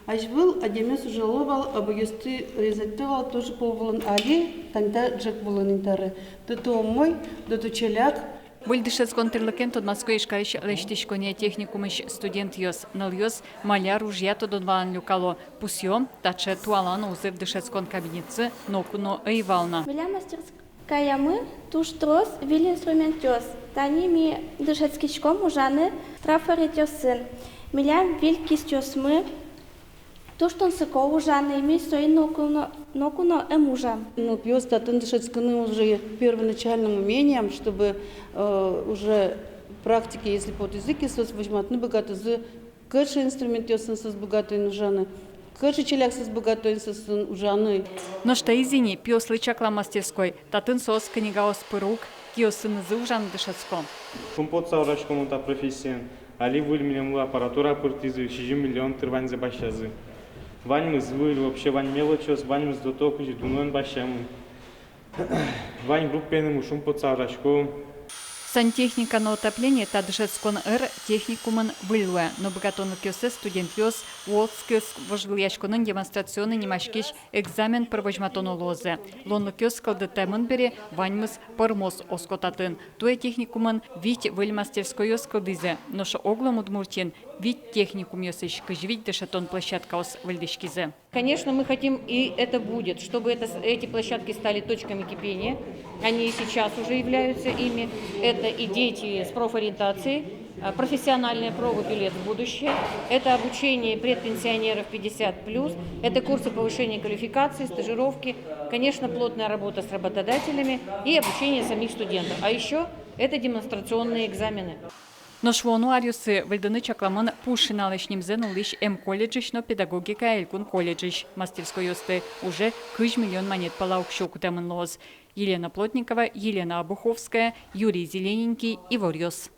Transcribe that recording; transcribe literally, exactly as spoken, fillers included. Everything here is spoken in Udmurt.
Азьвыл адямиос ужало вал, обойёсты резать каро вал, тоже пол вылын, али тани та ӝӧк вылын ини табере. Дотэ умой, дотэ ӵаляк. Выль дышетскон тӥрлыкен тодматско Ижкарысь лэсьтӥськонъя техникумысь студентъёс. Нылъёс маляр ужъя тодон-валан люкало. Пусъё, таӵе туала но узыр дышетскон кабинетсы ноку но ӧй вал на. Милям мастерскаямы туж трос выль инструментъёс. Тани ми дышетскиськом ужаны трафаретъёсын. Милям выль кистъёсмы, туж тунсыко ужаны, ми соин ноку но, ноку но ӧм ужам. Ну, пиос татын дышетскыны уже первоначальным умениям, чтобы, э, уже практике, если потӥзы ке, соос возьматыны быгатозы, кыӵе инструментъёсын соос быгато ини ужаны, кыӵе ӵаляк соос быгато ини соосын ужаны. Нош таиз ини пиослы чаклам мастерской. Татын соос книгаос пыр ук, киосынызы ужаны дышетско. Шумпотыса ужасько мон та профессиен. Али выль милемлы аппаратура пыртӥзы, сизьым миллион тыр ваньзэ басьтӥзы. Ваньмыз выль, вообще вань мелочьёс, ваньмыз дотэ, кызьы дуноен басьтэмын. Вань группаенымы шумпотыса ужаськом. Сантехника но отопление та дышетскон ӧр техникумын выль луэ, но быгатонлыкъёссэс студентъёс Волжскиос вожвылъяськонын демонстрационный нимаськись экзамен пыр возьматоно луозы. Луонлыкъёс кылдытэмын бере, ваньмыз пӧрмоз оско татын. Туэ техникумын вить выль мастерскойёс кылдӥзы, нош огъя Удмуртиын вить техникумъёсысь кызь вить дышетон площадкаос выльдӥськизы. Конечно, мы хотим, и это будет, чтобы это с-, эти площадки стали точками кипения. Они и сейчас уже являются ими. Это и дети с профориентацией, а, профессиональная профбилет в будущее. Это обучение предпенсионеров пятьдесят плюс. Это курсы повышения квалификации, стажировки. Конечно, плотная работа с работодателями и обучение самих студентов. А ещё это демонстрационные экзамены. Нош вуоно аръёсы выльдыны чакламын Пушкиналэсь нимзэ нуллӥсь эмколледжысь но педагогикая элькун колледжысь. Мастерскойёсты уже кызь миллион манет пала уксё кутэмын луоз. Елена Плотникова, Елена Обуховская, Юрий Зелененький, «Иворъёс».